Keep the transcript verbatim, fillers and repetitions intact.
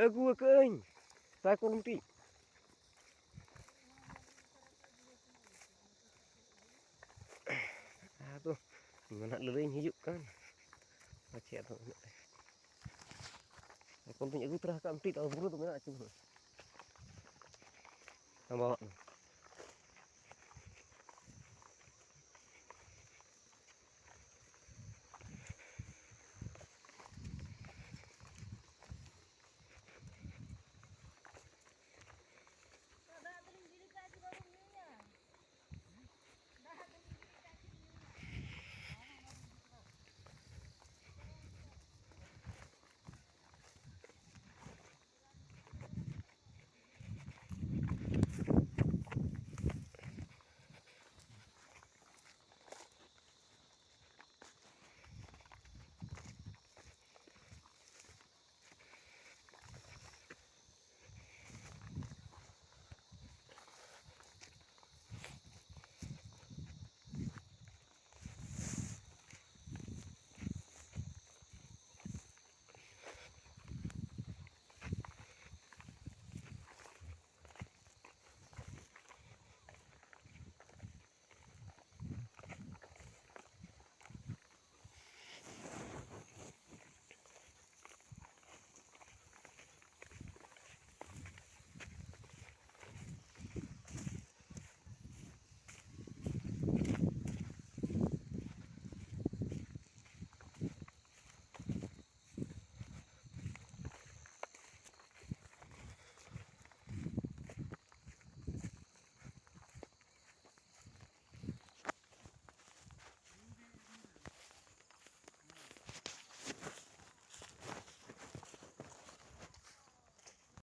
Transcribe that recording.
ᱟᱹᱜᱩ ᱟᱠᱟᱫᱟᱹᱧ ᱥᱟᱭᱠᱚᱞ ᱢᱤᱫᱴᱤᱡ᱾ ᱟᱫᱚ ᱤᱧ ᱢᱟ ᱱᱟᱦᱟᱜ ᱞᱟᱹᱞᱟᱹᱭᱤᱧ ᱦᱤᱡᱩᱜ ᱠᱟᱱ᱾ ᱯᱟᱪᱷᱮ ᱟᱫᱚ ᱩᱱᱟᱹᱜ ᱥᱟᱭᱠᱚᱞ ᱫᱚᱧ ᱟᱹᱜᱩ ᱛᱚᱨᱟ ᱟᱠᱟᱫ ᱢᱤᱫᱴᱤᱡ, ᱟᱫᱚ ᱵᱩᱨᱩ ᱫᱚ ᱢᱮᱱᱟᱜᱼᱟ ᱪᱮ ᱵᱟᱹᱱᱩᱜᱼᱟ? ᱥᱟᱢᱵᱟᱣᱟᱜ ᱢᱮ᱾